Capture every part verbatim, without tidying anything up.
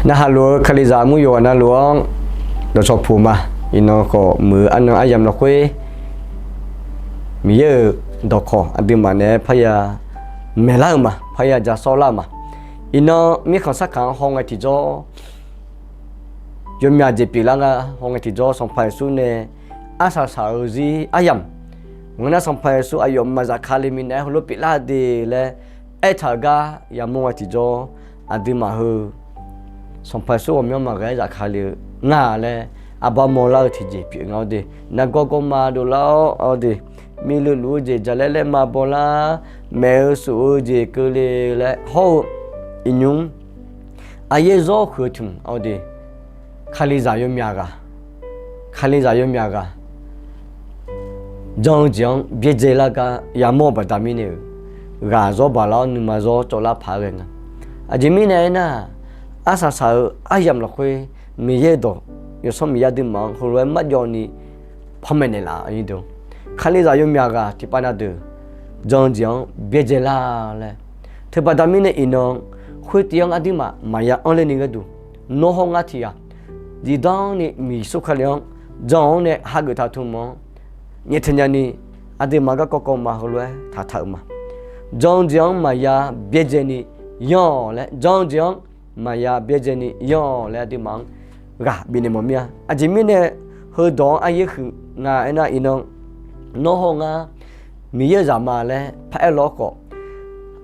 Narhaq luf-eu Kalizaq armur yawqghaq navluf-anr dawqcawq puq ma. Iqnan khawf muiq-eu arnan aryamq lafkhoer Miqyaer-euq dawqkawq aqduimaf naeq-aer parya maeqlar-eu ma, parya ja sawrlar-eu ma. Iqnan mirkhanq sarkaq-anr hawngae tiqjawr, yawmyaq jeq pyeuflar nga hawngae tiqjawr, Sanqpaq Yeqsur nae arsaq saq-eu zir aryamq, ngeur nar Sanqpaq Yeqsur aqyawfmaf zafkale minav-aer heulof pyeuflar de laer aertaq-euq gar yamawr ngae tiqjawr, aqduimaf heu Sanqpaq Yeqsur ghawqmyanr maqghae-aer zafkale-eu nga laer aqbawr mawrlar-eu tiqjeq pyeuf nga-awr de. Nargawr gawrma dovlar-awr-awr de, miqluf luf-eu jeq jaqlaer laer ma bawlar, maef-eu suf-eu jeq keuvle laer hawr-eu iqnymr aqyaer zawr huiq-eu tmq-awr de, Kalizaq yawmyaq ghaq, Kalizaq yawmyaq ghaq jan-eu jeq-anr byaerdzae lar gar yamawr-eu baqda mirnae-euq, ghaq zawr baqlar-awr nuima zawr cawvlar paq-aer ghae nga. Aqjeq mirnae aernar, arsaq saq-eu aryamq lafkhoer Miqyaer-euq dawq, Yawsanr Miqyaer aqduimaf-anr heulof-aer marjawv ni panmaeq naeqlaf-a. Kalizaq yawmyaq ghaq tiqpav na deuq jan-eu jeq-anr byaerdzae lar laer, teubaqda mirnae iqnan khoertiv-anr aqduimaf maqya anrler ni gharduq, nawr hawr ngar tiq ghaq zifdan ni Miqyaer Yeqsur Kali-anr jan-awr nae hageuf taq tmq-anr nyaeftaeq nyani, aqduimaf garkawv kawv ma heulof-aer taqtaq-euq ma. Jan-eu jeq-anr maqya byaerdzae ni yanr-awq laer, jan-eu jeq-anr maqya byaerdzae ni yanr-awq laer aqduimaf-anr ghaq bifnaeq mawf mir-a. Aqjeq mirnae heudawq-anr aryaer huiq nga aernar, iqnan nawr hawr ngar Miqyaer-euq zaqma laer paraer lawr khawf,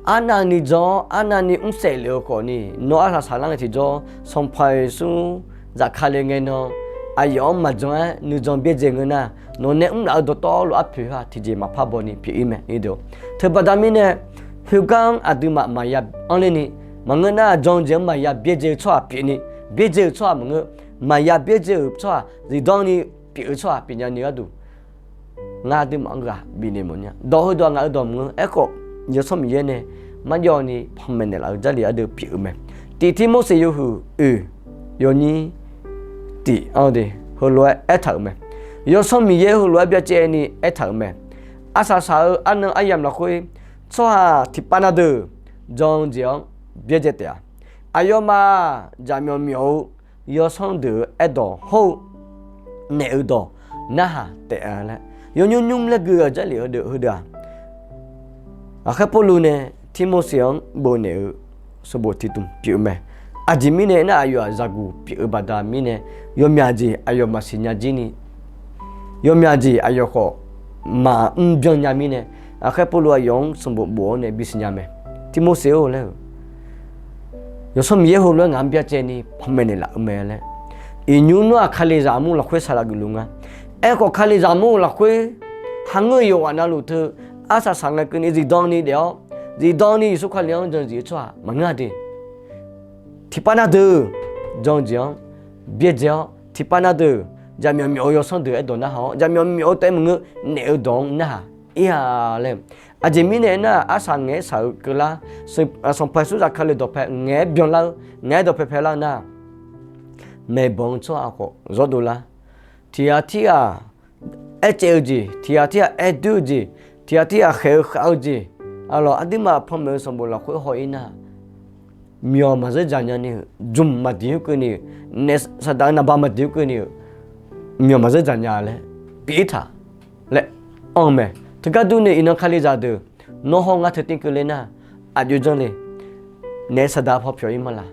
arnavni jan-awr arnavni mrsaef lef-eu khawfni, nawr arsaq saqlar ngae tiqjawr, Sanqpaq Yeqsur zafkale ngae nan, aqyawf-anr maqjan-aer nuijan byaerdzae ngeur nar, nawq nae mrlaf-eu dawqtawvluf arpoeq-aq tiqjeq maqpar baw ni pyeuf-ir mae. Teubaqda mirnae, khoergar-anr aqduimaf maqya anrler ni, maqngeur nar jan-eu jeq-anr maqya byaerdzae-eu tsawrhaq pyeuf ni, byaerdzae-euq tsawrhaq maqngeur, maqya byaerdzae-euq tsawrhaq zifdan ni pyeuf-eu tsawrhaq pyeuf nyani gharduq, ngar aqduimaf-anr ghaq bifnaeq mawf nya. Dawq heudawq ngaq-eu dawq maqngeur. Aerkhawf, Yawsanr Miqyaer nae marjawv ni panmaeq naeqlaf-eu Jarlif ardeuv pyeuf-eu mae. Tiq Tirmorseq yawhuiq oeq yawnyir tiq-anr de heulof-aer aertaq-euq mae. Yawsanr Miqyaer heulof-aer byacaevni aertaq-euq mae. Arsaq saq-eu arnan aryamq lafkhoer tsawrhaq tiqpav na deuq jan-eu jeq-anr byaerdzae taef-a. Aqyawfmaf-aq, jaqmyawf myawf-eu yawsanr deuq-eu aerdawq hawr-eu naef-eu dawq narhaq taef-a laer, yawnymr nymr laer gui-eu Jarlif heudeuq-aq, Ghaqkhaer Pawrluv nae Tirmorseq-anr bof naeq-eu sanqbof tiq dmq pyeuf-eu mae. Aqjeq mirnae aernar, aqyawf-aq zaqguq pyeuf-eu baqda mirnae, yawmyaq jeq aqyawfmaf siqnya jir ni, yawmyaq jeq aqyawf khawf maqmr byan nya mirnae, Ghaqkhaer Pawrluv aqyawf-anr sanqbof bof-awr nae bisiq nya mae. Tirmorseq-or laer-eu, Yawsanr Miqyaer heulof-aer ngaq-anr byacaevni panmaeq naeqlaf-eu mae laer. Iqnymr nawr-aq Kalizaq armur lafkhoer saqlaq geufluf nga. Aerkhawf, Kalizaq armur lafkhoer hangeur yawqghaq navluf teu arsaq saq ngae keuvni zifdan ni daef-awr, zifdan ni Yeqsur Kali-anr jan-eu jeq-eu tsawrhaq maqngeur-a de. Tiqpav na deuq jan-eu jeq-anr byaerdzae-awr, tiqpav na deuq jaqmyawf myawf-eu yawsanr deuq aerdawq narhaq-awr, jaqmyawf myawf-eu taef maqngeur, naef-eu dawq-anr narhaq ir-a laer. Aqjeq mirnae aernar, arsaq ngaeq-aer saq-eu keuvlar, Sanqpaq Yeqsur zafkale dawqpae ngaeq-aer byanlar-eu, ngaeq-aer dawqpae paelar-eu nar, maeqbawq-eu tsawrhaq khawf zawr dovlar. Tiq ghaq tirghaq aercaev-eu jeq, tiq ghaq tirghaq aerdoer-eu jeq, tiq ghaq tirghaq khaeq-eu khav-eu jeq, aqlawq aqduimaf panmaeq-eu sanqbof lafkhoer haw-ir nar, myawq maqzeur dzaq nyani-euq, jmq maqdiq-ir keuvni-euq, naef saqdaq-eu naqba maqdiq-ir keuvni-euq, myawq maqzeur dzaq nya laer pyeuf-ir taq laer anr-eu mae. Teugar durni iqnan Kalizaq deuq, nawr hawr ngar teu tir keuvle nar, aqjox janr le. Naef saqdaq paw pyawq-ir ma laq.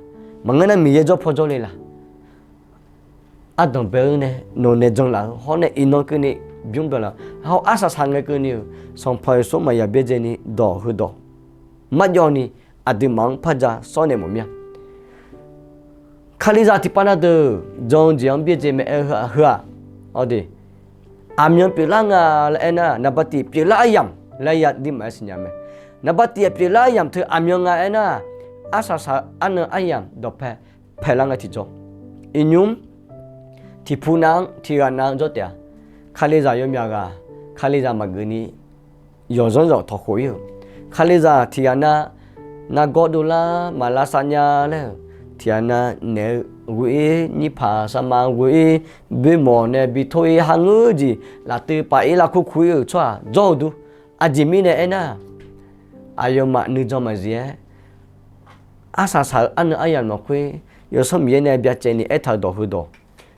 Maqngeur nar Miqyaer jawr paw jawr le laq. Ardanq bae-eu nae nawq nae janlaf-eu hawr nae iqnan keuvni bymr byanlaf-eu hawr arsaq saq ngae keuvni-euq Sanqpaq Yeqsur maqya byaerdzaeni dawq heudawq marjawv ni aqduimaf-anr par ja sawr naeq mawf mir-a. Kalizaq tiqpav na deuq jan-eu jeq-anr byaerdzae mae aer-eu heu-aq, heu-aq, awr de, aqmyan pyeuflar nga laer aernar, naqba tiq pyeuflar aryamq laer ya aqduimaf-aer siqnya mae. Naqba tiq pyeuflar aryamq teu aqmyan nga aernar, arsaq saq-eu arnan aryamq dawqpae paelar ngae tiqjawr, iqnymr tiqpu nav-anr tiqghaq nav-anr jawr taef-a. Kalizaq yawmyaq ghaq, Kalizaq maqgeuf ni yawqzanr yawq tawqkhof-ir-euq, Kalizaq tiqghaq nav nargawr dovlar maqlavsav nya laer-euq, tiqghaq nav naeq-eu ghoe-ir, nyirpaq sarma ghoe-ir, boermawf nae bi tor-ir, hangeur jeq laftuiv paf-ir, lavkur kur-ir-euq tsawrhaq jawr-eu dur. Aqjeq mirnae aernar, aqyawfmaf nuijan maqzif-aer, arsaq saq-eu arnan aryamq lafkhoer Yawsanr Miqyaer nae byacaevni aertaq-euq dawq heudawq,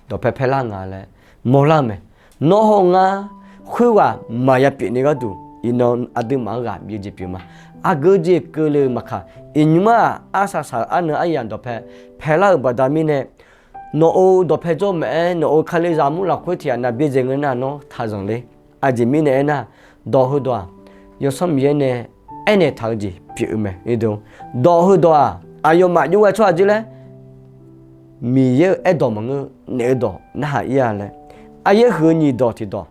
dawqpae paerlar nga laer mawrlar-eu mae. Nawr hawr ngar khoerghaq maqya pyeufni gharduq, iqnan aqduimaf-anr ghaq byaerdzae pyeuf ma. Aqgeu jeq keuvle-euq maqkaq, iqnymr-aq arsaq saq-euq arnan aryamq dawqpae paerlar-euq baqda mirnae, nawq-euq dawqpae jawr maeq-aer nawq-euq Kalizaq mur lafkhoer tiqghaq nav byaerdzae ngeur nar nawr taqzanq ler. Aqjeq mirnae aernar, dawq heudawq-aq, Yawsanr Miqyaer nae aernaeq taq-eu jeq pyeuf-eu mae. Dawq heudawq-aq, aqyawfmaf jov ghae tsawrhaq jir laer, Miqyaer-euq aerdawq maqngeur, naef-eu dawq narhaq ir-a laer, aqyaer huiq-eu nyiq dawq tiqdawq,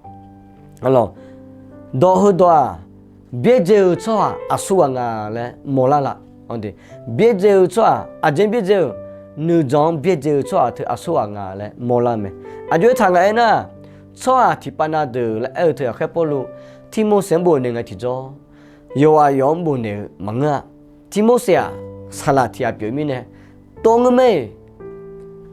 dawq heudawq-aq, byaerdzae-eu tsawrhaq aqsurghaq nga laer mawrlar la. Byaerdzae-eu tsawrhaq aqjeq byaerdzae-euq, nuijan-anr byaerdzae-eu tsawrhaq teu aqsurghaq nga laer mawrlar mae. Aqjox-aer taq ngaq aernar, tsawrhaq tiqpav na deuq laer aer-eu teu ghaqkhaer Pawrluv Tirmorseq-anr bofnaeq ngae tiqjawr, yawqghaq yawq-anr bofnaeq-eu maqngeur-a. Tirmorseq-aq, saqlaq tiq ghaq pyeuf mirnae, tov ngeur mae-iq,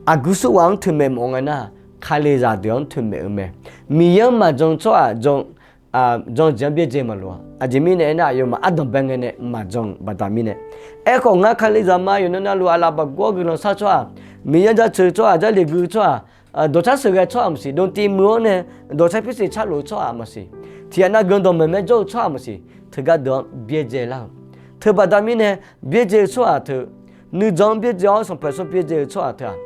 aqgeu surghaq-anr toeqmaeq mawf ngae nar, Kalizaq deuq-anr toeqmaeq-eu mae. Miqyaer-anr maqjan tsawrhaq jan-eu jeq-anr byaerdzae maqloq-a. Aqjeq mirnae aernar, aqyawfmaf ardanqbae ngae nae maqjan-eu baqda mirnae. Aerkhawf, ngar Kalizaq ma yawqnan navluf aqlaf baqgawr guiqlanq shar tsawrhaq, Miqyaer-anr jaceuq tsawrhaq, jarlif gui tsawrhaq, dawqtsar sheuqghae tsawrhaq maqsiq, dawqtiv muiq-awr nae dawqtsar pyurshiq tsarlof-eu tsawrhaq maqsiq, tiqghaq nav guiqlanq dawqmaeq maer jawr-eu tsawrhaq maqsiq, teugar deuq-anr byaerdzae lar-euq. Teubaqda mirnae, byaerdzae-eu tsawrhaq teu, nuijan-anr byaerdzae-awr Sanqpaq Yeqsur byaerdzae-eu tsawrhaq teu-aq,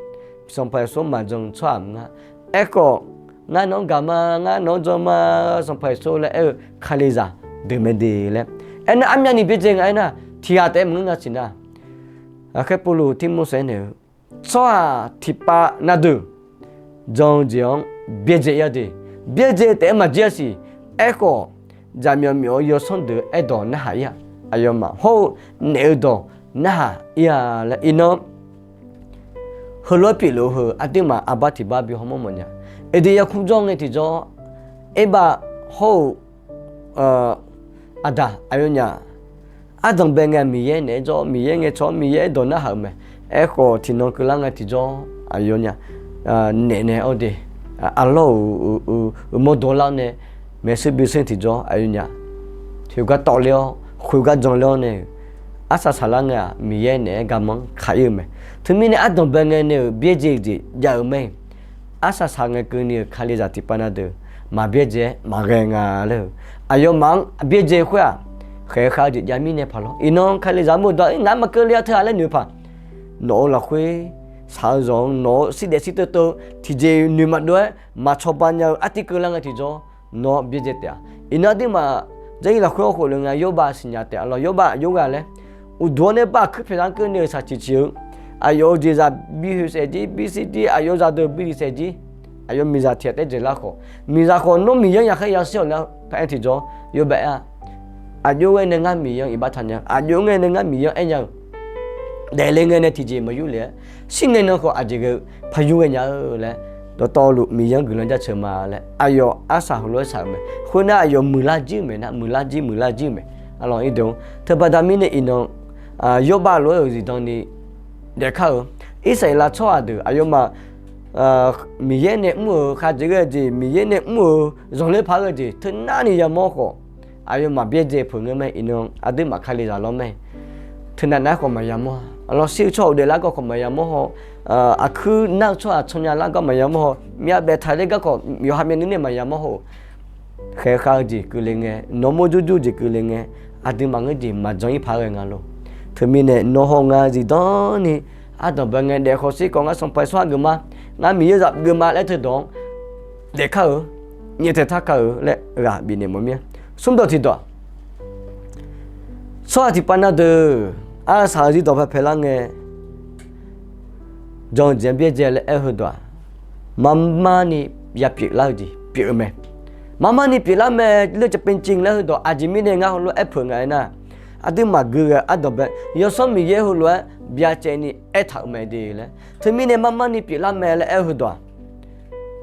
Sanqpaq Yeqsur-anr maqjan-eu tsawrhaq maqngeur-a. Aerkhawf, ngar nawq-anr gaq ma, ngar nawq-anr jan ma, Sanqpaq Yeqsur laer aer-eu Kalizaq deuq mae de laer. Aernar, armyavni byaerdzae nga aernar, tiqghaq taef-aer maqngeur nga siqnar, ghaqkhaer Pawrluv Tirmorseq naeq-eu, tsawrhaq tiqpav na deuq jan-eu jeq-anr byaerdzae ir-a de. Byaerdzae taef-aer maqjir-a siq. Aerkhawf, jaqmyawf myawf-eu yawsanr deuq-eu aerdawq narhaq ir-a. Aqyawfmaf hawr-eu naef-eu dawq narhaq ir-a laer iqnan heulof-aer pyeufluf-eu heu aqduimaf aqbar tiq bar bi hawmawr mawfnya. Aqdui yarkmr jawr ngae tiqjawr, aerbav hawr-eu aqda aqyawfnyaf ardanqbae ngae Miqyaer naeq-aer jawr, Miqyaer ngae tsawr, Miqyaer aerdawq narhaq-euq mae. Aerkhawf, tiqnan keuvlar ngae tiqjawr aqyawfnyaf naef nae awr de, arlawr-euq uqmawr dawrlar-awr nae maeqshuir bishir tiqjawr aqyawfnyaf khoergar tawvler-awr, khoergar janler-awr nae-euq arsaq saqlar ngae-aq, Miqyaer naeq-aer garmanr kaq ir-eu mae. Teumirnae ardanqbae ngae nae-euq byaerdzae-eu jeq jav-euq mae. Arsaq saq ngae keuvni-euq Kalizaq tiqpav na deuq maqbyaerdzae-aer maqghae nga laer-euq, aqyawfmaf-anr byaerdzae khoer-aq, khaeq khav-eu jeq jav mirnae paq lawr. Iqnan Kalizaq mur-eu dawq-aq, ngaq-anr maqkeuv le-a teu-aq laer noeq-eu paq. Nawq-euq lafkhoer shaq-eu zanq-anr nawq-eu shir daef shir teuv teuv tiqjeq noeq maqdov-aer maqcawba nya-eu artiv keuvlar ngae tiqjawr, nawr byaerdzae taef-a. Iqnan aqduimaf, Jarlif lafkhoer hawkhof le ngae, Yawrbav siqnya taef-a lawr. Yawrbav aqjox ghae laer, uqduq-awr nae bav kuir pyaeqzaq-anr keuvni-euq shaqciq ciq-eu, aqyawf-euq jeqzaq bi hoeq saef jir, bi shir jir, aqyawf zaqdeuq bi diq saef jir, aqyawf miqzaq tiq ghaq taef-aer dzaeqlar khawf, miqzaq khawf nawr Miqyaer-anr yaqkhaer yashir-awq laer par-aer tiqjawr, Yawrbav aer-a, aqjox ghae nae ngar Miqyaer-anr iqbax taqnya-eu, aqjox ghae nae ngar Miqyaer-anr aernya-eu, daefle ngae nae tiqjeq maqyur le-aer, shir ngae nan khawf aqjeq ghae-eu par yur ghaenya-eu laer, dawqtawvluf Miqyaer-anr guiqlanq jaceuq ma laer, aqyawf arsaq heulof-aer shaq-euq mae. Khoernar, aqyawf muiqlar jir-euq mae nar, muiqlar jir, muiqlar jir-euq mae. Arlawq ir deuq-or, teubaqda mirnae iqnan, Yawrbav lof-aer-euq zifdan ni daefkar-euq, Irsaqleqlav tsawrhaq deuq aqyawfmaf Miqyaer nae mr-euq khavjeq ghae-eu jeq, Miqyaer nae mr-euq zanqler paq-aer ghae-eu jeq teunar ni yamawr khawf, aqyawfmaf byaerdzae peuq ngeur mae. Iqnan aqduimaf Kalizaq lawr mae. Teunav nav-aer khawf maqya mawr-a. Aqlawq shir-eu tsawrhaq daeflar gar khawf maqya mawr haw, aqkuir nar-eu tsawrhaq tsawrnya lar gar maqya mawr haw, myavbaef taqler gar khawf yawqha myavnuiv nae maqya mawr haw-eu, khaeq khav-eu jeq keuvle ngae, nawq mawr jurjur jeq keuvle ngae, aqduimaf ngeur jeq maqjan ir paq-aer ghae nga lor. Teumirnae nawq haw nga zifdan ni ardanqbae ngae daef khawf shir khawf, ngar Sanqpaq Yeqsur-anr geufma, ngar Miqyaer zaq geufma laer teudawq-anr daefkar-euq, nyaeftaeq tar kar-euq laer ghaq bifnaeq mawf mir-a. Smrdawq tiqdawq, tsawrhaq tiqpav na deuq arsaq-eu zir dawqpae paelar ngae, jan-eu jeq-anr byaerdzae laer aer-eu heudawq-aq, marmarni ya pyeuflar-eu jeq pyeuf-eu mae. Marmarni pyeuflar mae, เรื่องจะเป็นจริง laer heudawq aqjeq mirnae ngar heulof-aer aerpeuq nga aernar, aqduimaf gui ghae ardanqbae Yawsanr Miqyaer heulof-aer byacaevni aertaq-euq mae de laer. Teumirnae marmarni pyeuflar mae laer aer-eu heudawq-aq,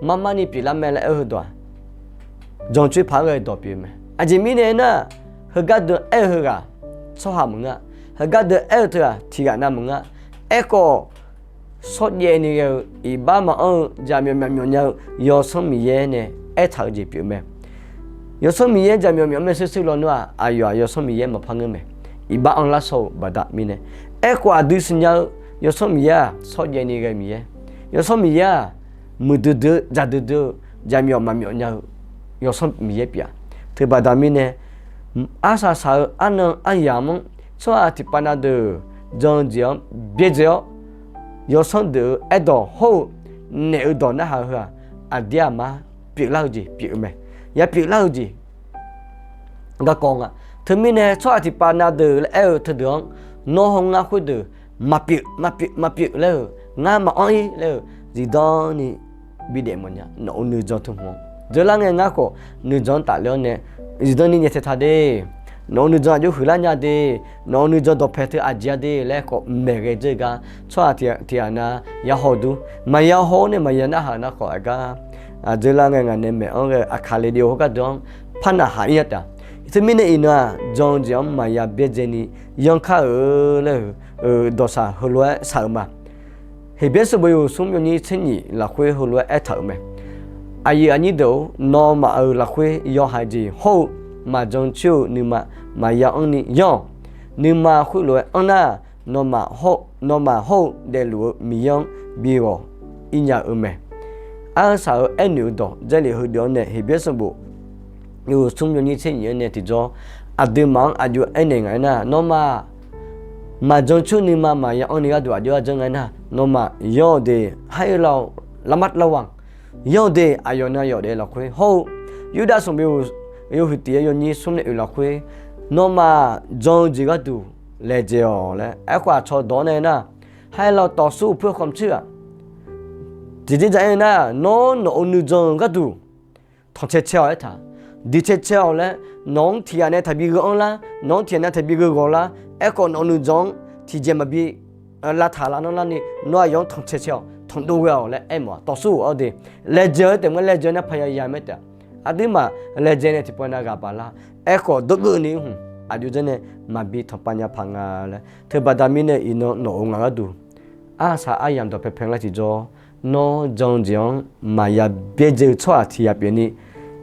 marmarni pyeuflar mae laer aer-eu heudawq-aq, jancoer paq-aer ghae-eu dawq pyeuf mae. Aqjeq mirnae aernar, heugar deuq aer-eu heughaq tsawrhaq maqngeur-a. Heugar deuq aer-eu teughaq tiqghaq nav maqngeur-a. Aerkhawf, shawrjaev ni ghae-eu iqbax maqanr-eu jaqmyawf myawf myawf nya-eu Yawsanr Miqyaer nae aertaq-eu jeq pyeuf mae. Yawsanr Miqyaer jaqmyawf myawf mae shuir shuir lawnmr-aq, aqyawf-aq Yawsanr Miqyaer maqpar ngeur mae. Iqbax anrlar shaw-eu baqda mirnae. Aerkhawf aqdui siqnya-eu Yawsanr Miqyaer-aq, shawrjaev ni ghae Miqyaer. Yawsanr Miqyaer-aq, muiqdui dui-eu, dzaqdui dui-eu, jaqmyawf maqmyawf nya-eu Yawsanr Miqyaer pyeuf-a. Teubaqda mirnae, arsaq saq-eu arnan aryamq-anr tsawrhaq tiqpav na deuq jan-eu jeq-anr byaerdzae-awr, yawsanr deuq-euq aerdawq hawr-eu naef-eu dawq narhaq-eu heu-aq, aqdir aqmar pyeuflar-eu jeq pyeuf-eu mae. Ya pyeuflar-eu jeq garkawv nga. Teumirnae tsawrhaq tiqpav na deuq laer aer-eu teudeuq-anr, nawr hawr ngar khoerdeuq maqpyeuf, maqpyeuf, maqpyeuf laer-euq, ngar maqanr-ir laer-euq zifdan ni bidaef mawfnya. Nawq-euq nuijan teu hmq-anr dzeurlar ngae, ngar khawf nuijan-anr tafler-awr nae zifdan ni nyaeftaeq taq de. Nawq-euq nuijan aqjox huiqlar nya de. Nawq-euq nuijan dawqpae teu aqjeq-a de laer khawf maeqghae dzeur gar, tsawrhaq tiq ghaq na yahaw dur, maqya haw-awr nae maqya narhaq-eu nar khawf, aqgar dzeurlar ngae, ngaq nae maeq-anr ghae-eu Aqkaq Radio-eu hawr gharduq-anr par naq haq-ir-a taef. Teumirnae iqnan-aq, jan-eu jeq-anr maqya byaerdzae ni yanr kar-eu laer-euq dawqshaq heulof-aer shaq-eu ma. Heqbyaer sanqbof yawhuiq smr yawnyir tser nyif lafkhoer heulof-aer aertaq-euq mae. Aqyuif aqnyir deuq-or, nawmaf-euq lafkhoer yawhaiq jeq hawr-eu maqjan coer-eu nuima maqya anr ni yanr-awq. Nuima khoerlof-aer anr nar, nawmaf hawr-eu daefluf-eu Miqyaer-anr bi ghawq-ir nya-eu mae. Arsaq-eu aernoeq-eu dawq Jarlif heudeuq-anr nae Heqbyaer sanqbof yawhuiq smr yawnyir tser nyif-anr nae tiqjawr, aqduimaf-anr aqjox aernaeq ngaq-aer nar, nawmaf maqjan coer nuima maqya anr ni gharduq aqjox-aer janr nga-aer nar, nawmaf yanr-awq de, haer lar-awq, larmar larwaq, yanr-awq de, aqyawf na yawf daef lafkhoer hawr-eu, Yurdav sanqbof yawhuiq tiq-aer yawnyir smr nae oeq lafkhoer, nawmaf jan-eu jeq gharduq laejae-awq laer aerkhawf aqcawq dawq-anr nae nar, haer lar-awq, tawfsur uqpoer khawf mr coer-aq, tiqjeq dzaq-aer nar, nawr nawq-euq nuijan-eu gharduq tanqcae cae-awq aertaq. Diqcae cae-awq laer, nawq-anr tiq ghaq nae taqbi gheu anr lar, nawq-anr tiq ghaq nae taqbi gheu ghawq lar. Aerkhawf nawq-euq nuijan-anr tiqjeq maqbi lavtaq lavlanr larni, nawr aqyawf-anr tanqcae cae-awq, tanqdov ghae-awq laer aermawf-a. Tawfsur-awr de, laejae-eu taef ma, laejae-eu nar paqya ya mae taef. Aqduimaf laejae nae tiqpov nav ghaq baq lar. Aerkhawf dawrgeuf ni hmq aqjox janr nae maqbi tanqpav nya paq nga laer. Teubaqda mirnae iqnan nawq-euq ngaq gharduq arsaq aryamq dawqpae pae lar tiqjawr, nawr jan-eu jeq-anr maqya byaerdzae-eu tsawrhaq tiq ghaq pyeuf ni,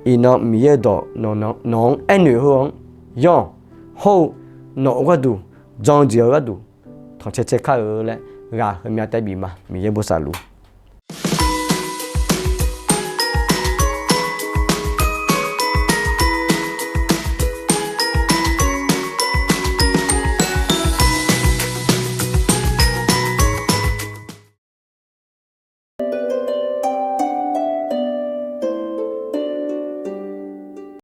iqnan Miqyaer-eu dawq nawq-anr aernoeq heu-anr yanr-awq. Hawr-eu nawq-euq gharduq jan-eu jeq-eu gharduq tanqcae cae kar-eu laer ghaq heumya taef bif ma. Miqyaer bosav luf.